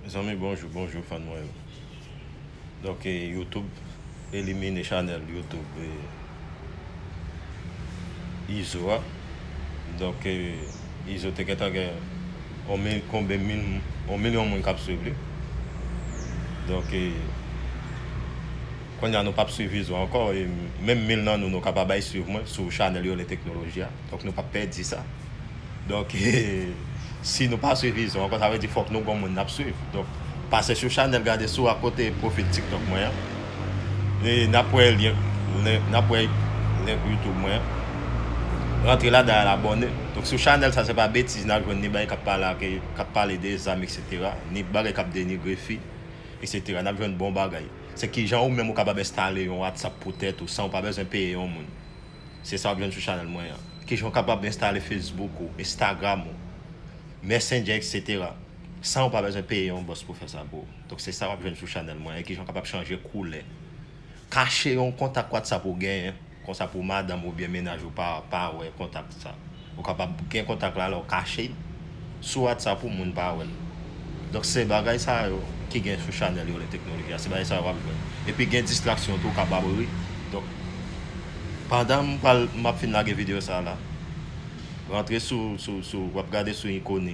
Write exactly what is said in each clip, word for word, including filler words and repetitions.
Mezanmi, bonjou, bonjou, fan mwen yo. Donk, eh, YouTube elimine chanèl YouTube, eh, Izo a. Donk, eh, Izo te gentan gen on mil, konbyen mil, on milyon moun k ap swiv li. Donk, eh, kounye a nou p ap swiv Izo ankò, e menm mil nan nou, nou kapab al swiv mwen sou chanèl Yolen Teknoloji a. Donk, nou p ap pèdi sa. Donk, eh, si nou pa swiv Izo ankò, sa vle di fòk nou gon moun n ap swiv. Donk, pase sou chanèl, gade sou a kote pwofil TikTok mwen an. E n ap wè lyen, lyen, n ap wè link YouTube mwen an. Rantre ladan al abòne. Donk, sou chanèl sa, se pa betiz n ap jwenn, ni bagay k ap pale ak, k ap pale de zam, etsetera, ni bagay k ap denigre fi, etsetera. N ap jwenn bon bagay. Se kijan ou menm ou kapab enstale yon WhatsApp pou tèt ou san ou pa bezwen peye yon moun. Se sa w ap jwenn sou chanèl mwen an. Kijan w kapab enstale Facebook ou, Instagram ou, Messenger, etsetera, san ou pa bezwen peye yon bòs pou fè sa pou ou. Donk, se sa w ap jwenn sou chanèl mwen an. Kijan w kapab chanje koulè. Kache yon kontak WhatsApp ou genyen, konsa pou madanm oubyen mennaj ou pa, pa wè kontak sa. Ou kapab gen kontak la, lè w kache l sou WhatsApp ou, moun pa wè l. Donk, se bagay sa yo ki gen sou chanèl Yolen Teknoloji a. Se bagay sa yo w ap jwenn. Epi gen distraksyon tou, w kapab ri. Donk, pandan m pral, m ap fin lage videyo sa la, rantre sou, sou, sou, w ap gade sou ikon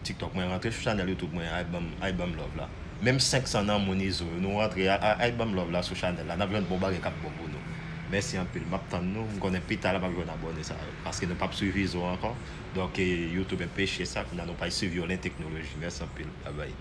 TikTok mwen, rantre sou chanèl YouTube mwen, al ban m, al ban m love la. Menm senk san nan moun Izo yo, nou rantre, al, al, al ban m love la sou chanèl la. N ap jwenn bon bagay k ap bon pou nou. Mèsi anpil. M ap tann nou. M konnen pita la m ap jwenn abòne sa yo. Paske nou p ap swiv Izo ankò. Donk, eh, YouTube enpeche sa. Kounye a nou pral swiv Yolen Teknoloji. Mèsi anpil. Babay.